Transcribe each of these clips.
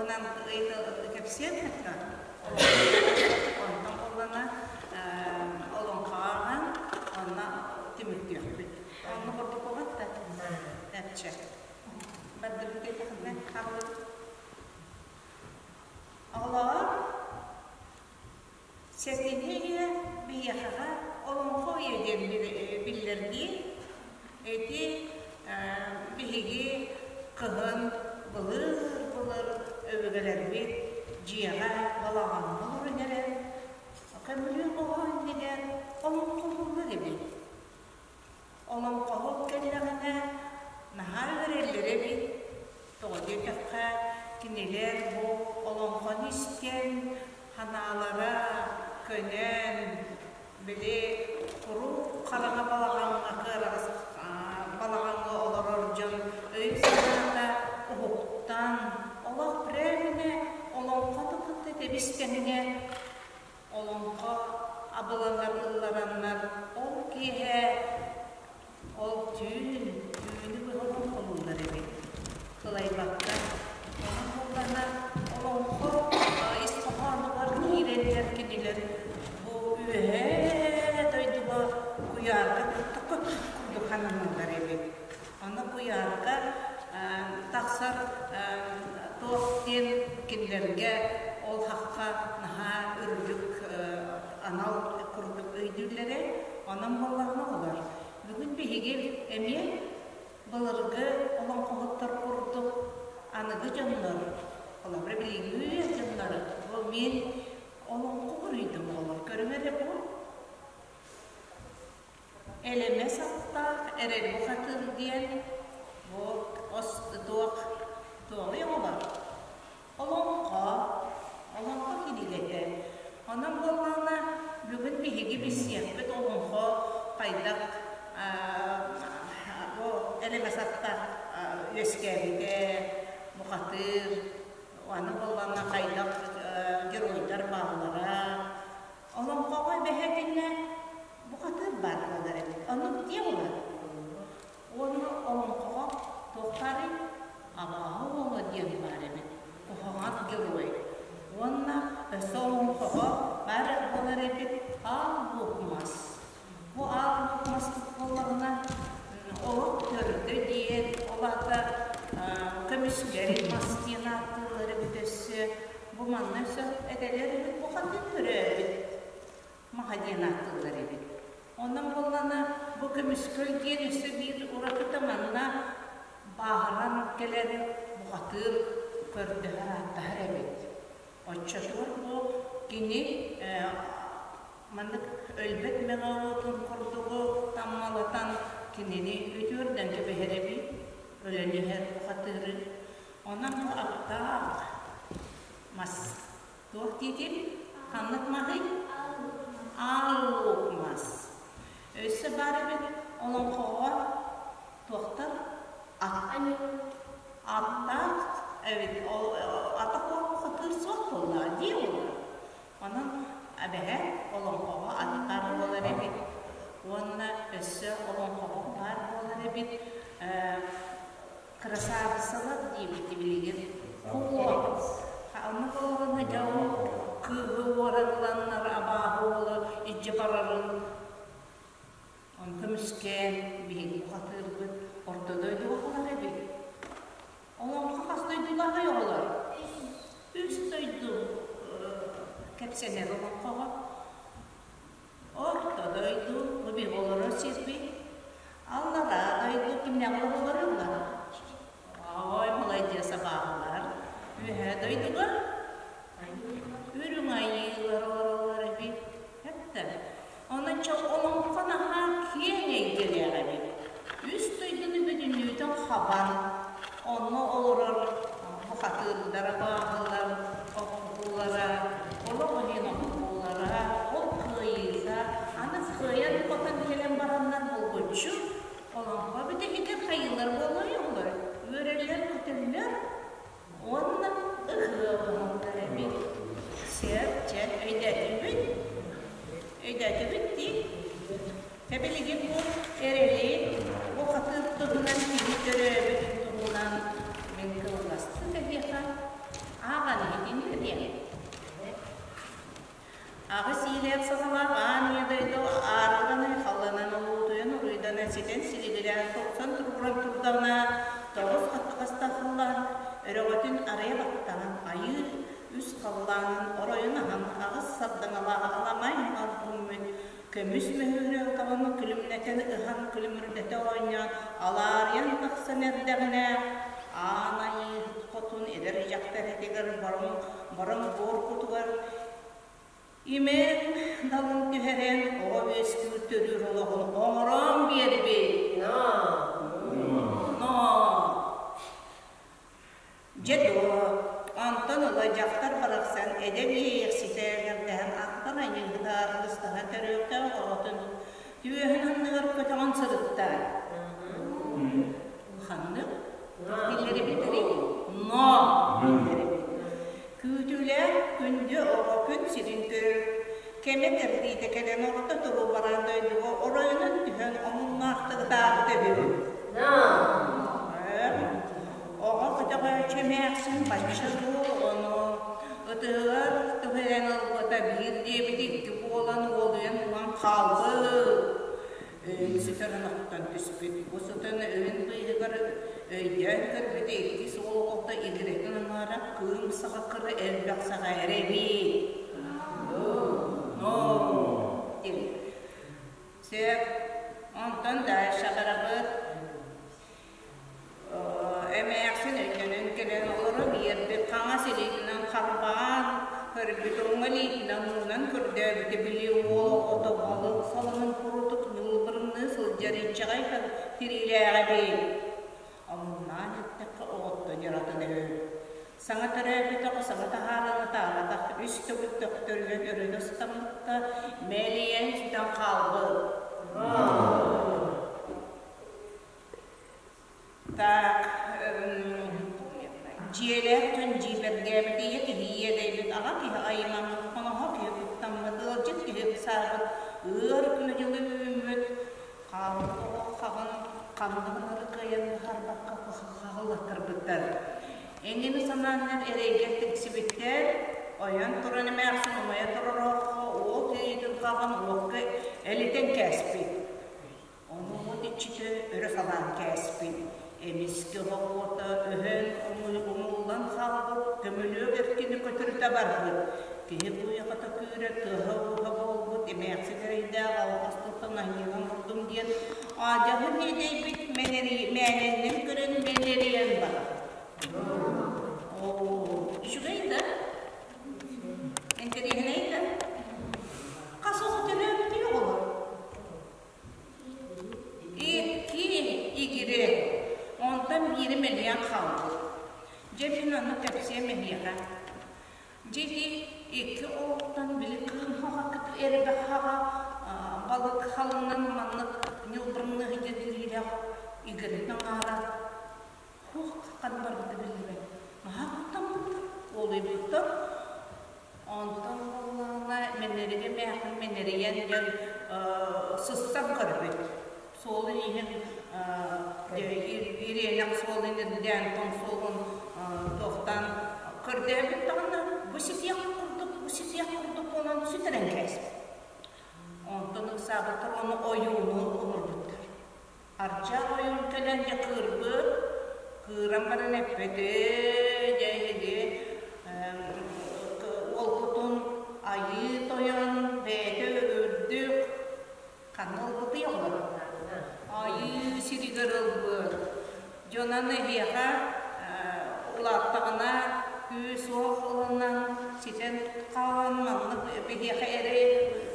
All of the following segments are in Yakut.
туһунан кэпсиэн этэ. Онтон буоллана олоҥхо ааҕан онно түмүктүөхпүт. Онно курдук буолбат да? Эпчэ. Бардыбыт диэтэхинэ хааллыбыт. Оҕолоор, сэтинньи ыйа биһиэхэҕэ олоҥхо ыйа диэн биллэрдии. Ити биһиги кыһын былыр-былыр өбүгэлэрбит дьиэҕэ балаҕаҥҥа олорон эрэн, көмүлүөк оҕо иннигэр олоҥхолууллар эбит. Олоҥхоһут кэллэҕинэ наһаа үөрэллэр эбит. Тоҕо диэтэххэ, кинилэр бу олоҥхону истэн, санаалара көнөн, били куруук хараҥа балаҕаҥҥа кыараҕас балаҕаҥҥа олорор дьон өйүн-санаата уһуктан, олох прэминэ олоҥхону кытта тэбис-тэҥҥэ Олоҥхо абылаҥар ыллараннар ол киэһэ, ол түүн, түүнү быһа олоҥхолууллар эбит. Кылайбакка. Онон буоллаҕына олоҥхо ис хоһоонугар киирэннэр кинилэр бу үөһээ дойдуга куйаарга кытта көппүт курдук сананаллар эбит. Аны куйаарга тахсар туох диэн кинилэргэ ол хахха наһаа үрдүк анал курдук өйдүүллэрэ. Онон буоллаҕына олор. Бүгүн биһиги эмиэ былыргы олоҥхоһуттар курдук аныгы дьоннор, холобура билиҥҥи дьоннор бу мин олоҥхо буруйдум оҕолор көрүҥ эрэ бу Элэмэс аттаах эрэл бухатыыр диэн бу туох туоҕуй оҕолор? Олоҥхо, олоҥхо кинигэтэ. Онон буоллаҕына бүгүн биһиги билсиэхпит олоҥхо хайдах бу элэмэс аттаах үөскээбитэ, бухатыыр, аны буоллаҕына хайдах геройдар бааллара, Олоҥхоҕо эбэһээтиннэ бухатыыр баар буолар эбит. Оннук диэ буолар. Уонна олоҥхоҕо туох баарый? Абааһы уола диэн баар эбит. Куһаҕан герой. Уонна өссө олоҥхоҕо баар буолар эбит аал луук мас. Бу аал луук маспыт буоллаҕына олох төрдө диэн, ол аата көмүскэл мас диэн ааттыыллар эбит өссө. Бу манна өссө этэлэр эбит, бу хантан төрөөбүт маһа диэн ааттыыллар эбит. Онон буоллаҕына бу көмүскэл диэн өссө биир уратыта манна бааһыран кэлэр бухатыыр көрдөһөр ааттаһар эбит. Оччотугар бу кини маннык өлбөт мэҥэ уотун курдугу таммалатан кинини үтүөрдэн кэбиһэр эбит, өлөн иһэр бухатыыры. Онон бу аптаах мас туох диэтим? Ханнык маһый? Аал мас. Өссө баар эбит олоҥхоҕо туохтар ат аттаах эбит ол ата хатыыр суох буоллаҕа дии ол. Онон эбэһэ олоҥхоҕо аттаах буолар эбит уонна өссө олоҥхоҕо баар буолар эбит Кырасаабыссалар диэбит билигин куо онно буоллаҕына дьэ ол кыыһы уоран ыланнар абааһы уола илдьэ барарын ону көмүскээн биһиги бухатыырбыт орто дойдуга хаалар эбит. Олоҥхо хас дойдулааҕый оҕолор? Үс дойду кэпсэнэр олоҥхоҕо. Орто дойду бу биһиги олорор сирбит. Аллараа дойду кимнээҕи олороллор? Ой, маладьыас абааһылар. Үөһээ дойдуга үрүҥ айыылар олороллор эбит. Эттэ. Онон олоҥхо наһаа киэҥ эйгэлээх эбит. Үс дойдуну бүтүннүүтүн хабан, онно олорор бухатыырдар, абааһылар, охтуулара, олох иһин охтуулара, ол кыайыыта, аны кыайан-хотон кэлэн бараннар булгуччу олоҥхо бүтэһигэр хайыылар буолуой оҕолор? Үөрэллэр-көтөллөр уонна ыһыах оҥоһуллар эбит. Сөп, чэ, өйдөөтүбүт? Өйдөөтүбүт дии. Дьэ билигин бу эрэли, бу хатыыр туһунан киһи төрөөбүтүн туһунан мин кылгастык эһиэхэ аах. Айах саҕалаах аан ийэ дойду аарыган айхалланан улуутуйан уруйданан ситэн силигилээн тупсан туругуран турдаҕына тоҕус хаттыгастаах халлаан өрөҕөтүн арыйа баттаан айыы үс халлаанын оройун аһан аҕыс сардаҥалаах аламай маҥан күммүт көмүс мөһүүрэ утаҕын күлүмнэтэн ыһан күлүмүрдэтэ оонньоон алаарыйан тахсан эрдэҕинэ аан айыыһыт хотун эдэр дьахтар этигэр бороҥ бороҥ буор кутугар имэҥ далын түһэрэн оҕо үөскүүр төрүүр олоҕун оҥорон биэрбит. Но. Дьэ дуо, онтон ыла дьахтар барахсан эдэр иэйэхситэ эҥэрдэһэн аттан айыыһыта аргыстаһа төрүөхтээх оҕотун түөһүн анныгар көтөҕөн сырытта. Улаханнык биллэрибитэрий? Но биллэрибит. Күүтүүлээх күндү оҕо күн сирин көрөр, кэмэ кэрдиитэ кэлэн орто туруу бараан дойдуга оройунан түһэн омуннаахтык ытаабыта үһү. Оҕо көтөҕөөччү эмээхсин бачча дуу, ону ытыһыгар түһэрэн ылбыта биир диэбит икки буолан уолуйан ылан хаалбыт. Өйүн сүтэрэн охтон түспүт. Бу сытан өйүн быыһыгар өйдөөн көрбүтэ иккис уол оҕото игирэтин аҥаара кыым саҕа кыра элбэх саҕа эрэ эбит. Ноо диэн. Сөп. Онтон дальше барабыт. Эмээхсин өйдөнөн кэлэн олоро биэрбит хаҥас илиитинэн харбаан, көрбүт уҥа илиитинэн уунан көрдөөбүтэ били уол оҕото балык саламын курдук ньылбырыныы сылдьар инчэҕэй тириилээҕэ эбит. Омуннаан эттэххэ оҕоттон дьаратын үһү. Саҥа төрөөбүтэх саҥа таһааран ытаабатах үс төгүл төхтөрүйэн өрүнэ ыстаммыкка мэлийэн сүтэн хаалбыт. Так, дьиэлээх дьон дьиибэргээбит, ийэ киһи иэдэйбит, аҕа киһи аймаммыт, хоноһо киһи куттаммыт, ыалдьыт киһи ыксаабыт, ыар күнү-дьылы үүммүт, хаалбыт оҕо хаҕын ханна гынары кыайан быһаарбакка хаҕыллаттарбыттар. Эҥин санааннар эрэйгэ тиксибиттэр, ойон туран эмээхсин умайа турар оһоххо уол тириитин хаҕын уокка элитэн кээспит. Ону уот иччитэ өрө салаан кээспит, эмискэ оһох уота өһөн умуллан хаалбыт, көмүлүөк эркини көтүрүтэ барбыт. Киһи куйахата күүрэ тыаһа-ууһа буолбут, эмээхсин эрэйдээх алҕас туттан анньыынан ордум диэн аадьаһын иэдэйбит мээнэннэн көрөн мэнэрийэн барар. Оо, үчүгэй да? Интэриэһинэй да? Хас оҕо төрөөбүтүй оҕолор? Икки игирэ, онтон биири мэлийэн хаалбыт. Дьэ мин ону кэпсиэм эһиэхэ. Дьэ ити икки оҕоттон били кыым хаҕа эрбэх хаҕа балык халыҥнан маннык ньылбырынныһы диэн тириилээх игирэтин аҥаара Туох ханна барбыта биллибэт. Наһаа куттаммыттар, уолуйбуттар. Онтон буоллаҕына мэнэригэ мээхин мэнэрийэн диэн сыстан көрбүт. Суолун иһин ириэнэх суолун ирдээн, тоҥ суолун туохтаан көрдөөбүт даҕаны бу ситиэх курдук, бу ситиэх курдук буолан сүтэрэн кээспит. Онтон ыксаабыттар ону ойууну оҥорбуттар. Арчаах ойуун кэлэн дьэ кыырбыт, кыыран баран эппитэ, дьэ эһиги уолгутун Айыы Тойон бэйэтэ үрдүк ханна ылбытый оҕолор? Айыы сиригэр ылбыт. Дьонон эһиэхэ улааттаҕына күүс-уох ылынан ситэн хаалан маннык биһиэхэ эрэ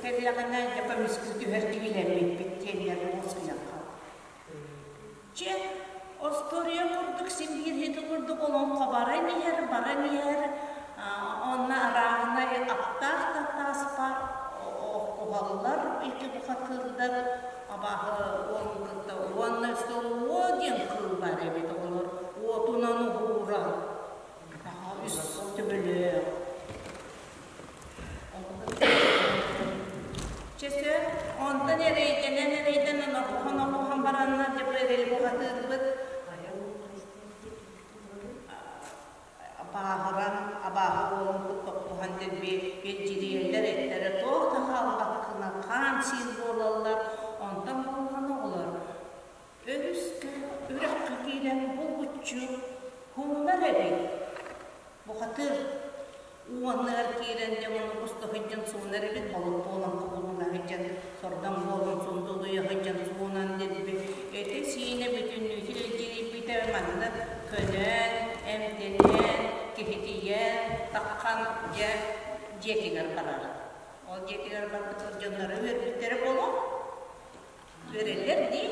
кэллэҕинэ дьэ көмүскүү түһэр киһилэммиппит диэннэр уоскуйан Чэ, остуоруйа курдук син биир ити курдук олоҥхо баран иһэр, баран иһэр, онно арааһынай аптаах да тааспар оһоллор ити бухатыырдар абааһы уолун кытта уонна өссө уо диэн кыыл баар эбит оҕолор уотунан уһуурар үс төбөлөөх Чэ сөп, онтон эрэйдэнэн эрэйдэнэн охуһан охуһан бараннар дьэ бу эрэйи бухатыырбыт Бааһыран, абааһы уолун кытта охсуһан дэлби Илдьирийэллэр эттэрэ туох да хаалбаккына хаан-сиин буолаллар, онтон буоллаҕына оҕолор өрүскэ, үрэххэ киирэн булгуччу уһуннар эбит. Бухатыыр уонныгар киирэн дьэ уонна уста сылдьан суунар эбит, балык буолан кубулуна сылдьан, сордоҥ буолан сундулуйа сылдьан суунан дэлби этэ-сиинэ бүтүннүүтүн илдьирийбитэ манна көнөн, эмтэнэн, киһитийэн, таххан дьэ дьиэтигэр барар. Ол дьиэтигэр барбыт дьонноро үөрбүттэрэ буолуо. Үөрэллэр дии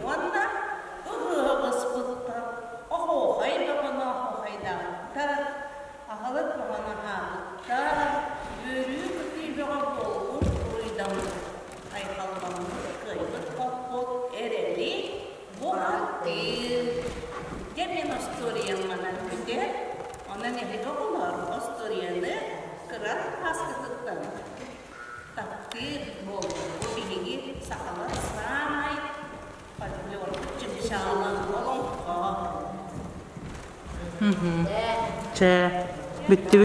уонна ыһыах ыспыттар, оһуохай бөҕөнү оһуохайдаабыттар, аһылык бөҕөнү аһаабыттар, үөрүү-көтүү бөҕө буолбут, уруйдаммыт, айхалламмыт, кыайбыт-хоппут эрэли бухатыыр. Дьэ мин остуоруйам манан бүтэр, онон эһиги оҕолор остуоруйаны кыра сааскытыттан таптыыр буоллун. Бу биһиги сахалар саамай фольклорбут чыпчаала олоҥхо. Чэ, бүттүбүт.